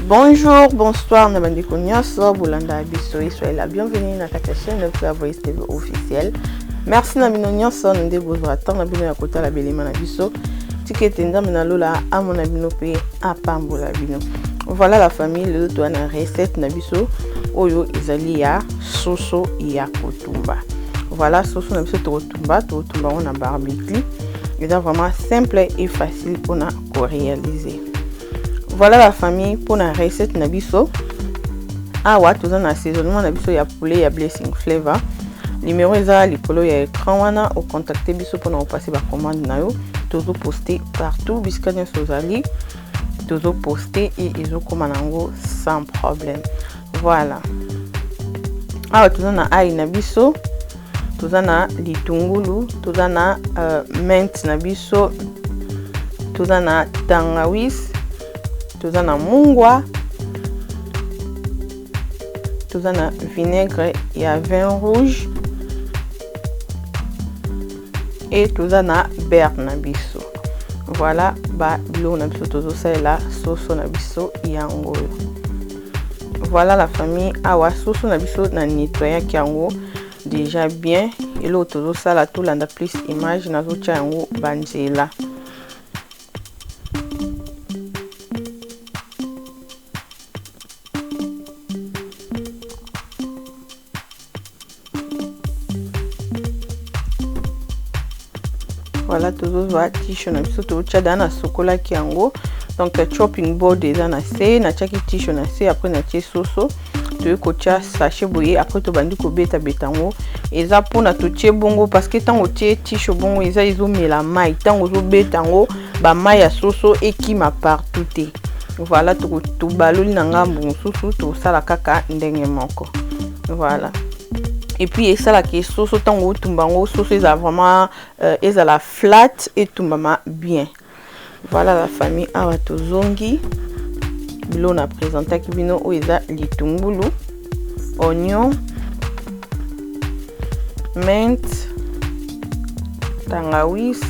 Bonjour, bonsoir na bandeko nyonso bolanda biso et soyez la bienvenue na kati ya chaîne na biso ya Voice TV officielle. Merci na bino nyonso na nde bozwa ntango na bino ya kotala belema na biso. Tika ete Nzambe na lola amona bino mpe apambola bino. Voilà la famille, lelo toza na recette na biso oyo ezali ya soso ya kotumba. Voilà soso na biso tokotumba, tokotumba yango na barbecue. Eza vraiment simple et facile mpona korealiser. Voilà la famille mpona recette na biso. Awa toza na assaisonnement na biso ya poulet ya Blessing Flavor. Numéro eza likolo ya écran wana, ocontacte biso mpona kopase bacommande na yo. Tozoposte partout bisika nyonso ozali, tozoposte e ezokóma nango sans problème. Voilà, awa toza na ail na biso, toza na litungulu, toza na menthe na biso, toza na tangawis, toza na mungwa, toza na vinaigre ya vin rouge et toza na beurre na biso. Voilà ba biloko na biso tozosalela soso na biso yango oyo. Voilà la famille, awa soso na biso na nettoyaki yango déjà bien. Eloko tozosala, tolanda plus image, nazotia yango banzela. Voilà, tozozwa tisho na biso totia da nasokolaki yango. Donc chopping board eza na se, natiaki tisho na se, après natie soso, toyei kotia sachet boye, après tobandi kobetabeta yango. Eza mpona totie bongo parce que ntango otie tisho bongo eza ezomela mai, ntango ozobeta yango bamai ya soso ekima partout te. Voilà, tobaloli na ngambo mosusu, tosala kaka ndenge moko. Voilà, et puis esalaka soso ntango otumba yango, soso ezala vraiment ezala flat, etumbama bien. Voilà la famille, awa tozongi biloko na présentaki bino oyo eza litungulu, oignon, menthe, tangawis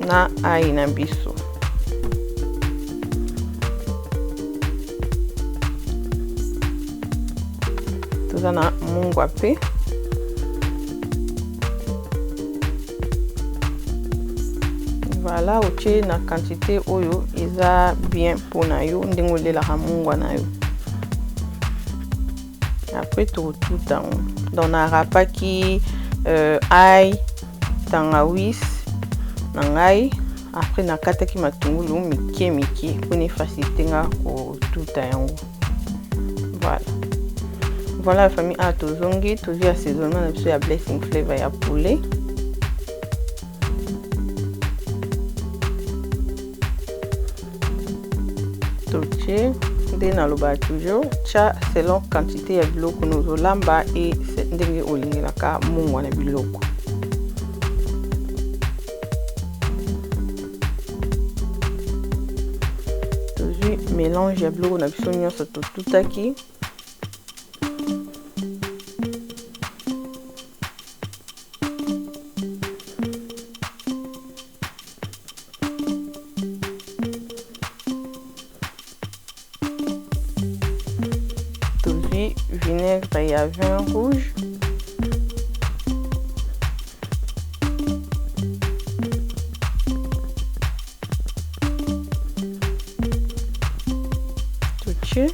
na ail na biso. Toza na mungwa mpe. Voilà, otie na quantité oyo eza bien mpona yo, ndenge olelaka mungwa na yo. Après tokotuta yango. Donc narapaki ail, tangawis na ngai, après nakataki matungulu mike mike mpona efacilite nga kotuta yango. Voilà, voilà la famille, awa tozongi, tozwi assaisonnement na biso ya Blessing Flavor ya poulet. Totie nde nalobaka toujours, tia selon quantité ya biloko nozolamba e ndenge olingelaka mungwa na biloko. Tozwi mélange ya biloko na biso nyonso totutaki. Tozwi vinaigre ya vin rouge, totie.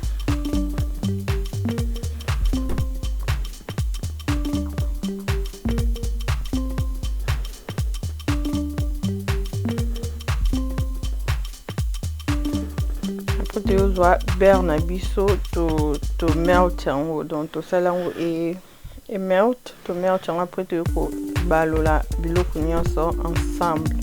Après toyozwa beurre na biso, to melt yango. Donc tosala yango e melt, to melt yango, après toyei kobalola biloko nyonso ensemble.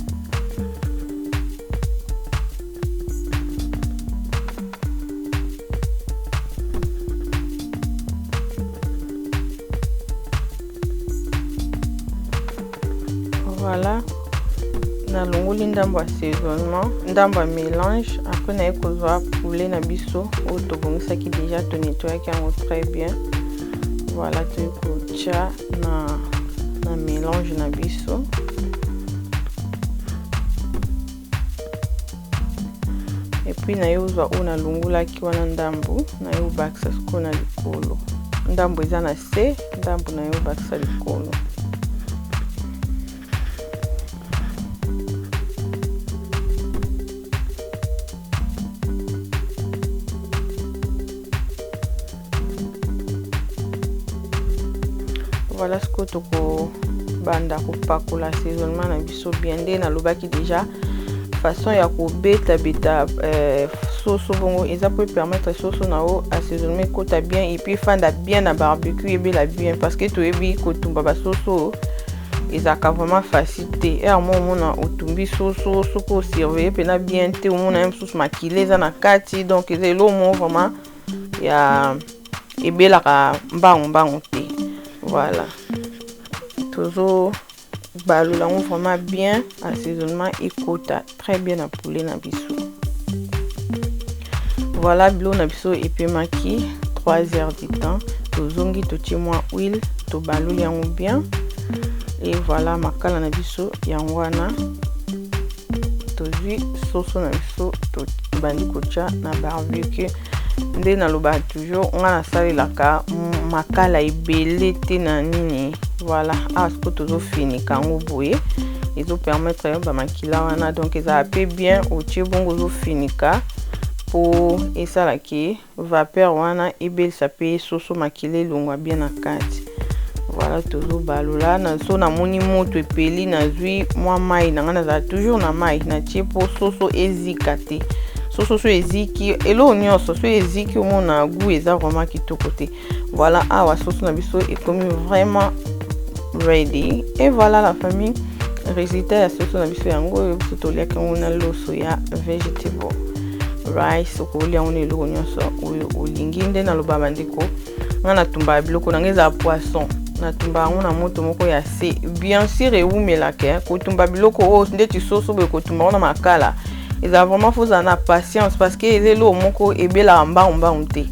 Voilà, nalongoli ndambo ya assaisonnement, ndambo ya mélange. Après naye kozwa poulet na biso oyo tobongisaki déjà, tonettoyaki yango très bien. Voilà, toyei kotia na mélange na biso. Et puis naye ozwa oyo nalongolaki wana ndambu, naye obakisa sikoyo na likolo. Ndambu eza na se, ndambu naye obakisa likolo. Voilà, sikoyo tokobanda kopakola assaisonnement na biso bien. Nde nalobaki déjà, façon ya kobetabeta soso bongo eza po permettre soso na yo assaisonnement ekota bien et puis efanda bien na barbecue, ebela bien, parce que toyebi kotumba basoso ezalaka vraiment facile te. Heure mo omona otumbi soso, soki osurveille mpena bien te, omona ye mosusu makila eza na kati. Donc eza eloko moko vraiment ya ebelaka mbangu mbangu te. Voilà, tozo balola yango vraiment bien, assaisonnement ekota très bien na poulet na biso. Voilà, biloko na biso epemaki 3 heures du temps. Tozongi, totie mwa huile, tobaloli yango bien et voilà, makala na biso yango wana. Tozwi soso na biso, tobandi kotia na barbecue. Nde nalobaka toujours, nga nasalelaka makala ebele te na nini. Voilà, awa sikoyo tozofinika yango boye, ezopermettre bamakila wana, donc ezala mpe bien. Otie bongo, ozofinika mpo esalaki vapeur wana ebelisa mpe soso, makila elongwa bien na kati. Voilà, tozobalola na so. Namoni moto epeli, nazwi mwa mai na ngai, nazala toujours na mai, natie mpo soso ezika te. Soso so eziki, eloko nyonso so eziki, omona goût eza vraiment kitoko te. Voilà, awa soso na biso ekomi vraiment ready. Et voilà la famille, résultat ya soso na biso yango oyo. Biso toliaki yango na loso ya vegetable rice. Okolia yango na eloko nyonso oyo olingi. Nde naloba, bandeko, nga natumbaka biloko na ngai, ezala poisson, natumba yango na moto moko ya se. Bien sûr ewumelaka kotumba biloko oyo ndeti soso boye. Kotumba yango na makala ezala vraiment faut ozala na patience, parce que eza eloko moko ebelaka mbangu mbangu te.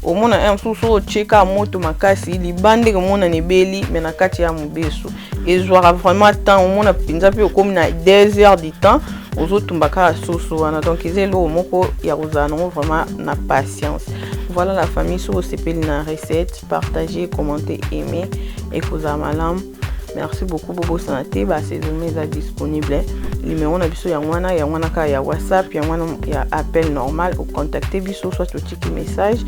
Omona un mosusu otie kaka moto makasi, libanda emonana ebeli, mais na kati ya mobesu. Ezwaka vraiment temps. Omona mpenza mpe okomi na 2 heures du temps ozotumba kaka soso wana. Donc eza eloko moko ya kozala nango vraiment na patience. Voilà la famille, soki osepeli na recette, partager, commenter, aimer, ekozala malamu. Merci beaucoup. Bobosana te, baassaisonnement eza disponible. Numéro na biso yango wana, yango wana kaka ya WhatsApp, yango wana ya appel normal. Ocontacte biso, soit otiki message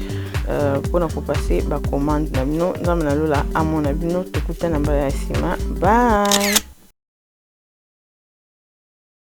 mpona kopase bacommande na bino. Nzambe na lola amona bino. Tokutana mbala ya nsima. Bye.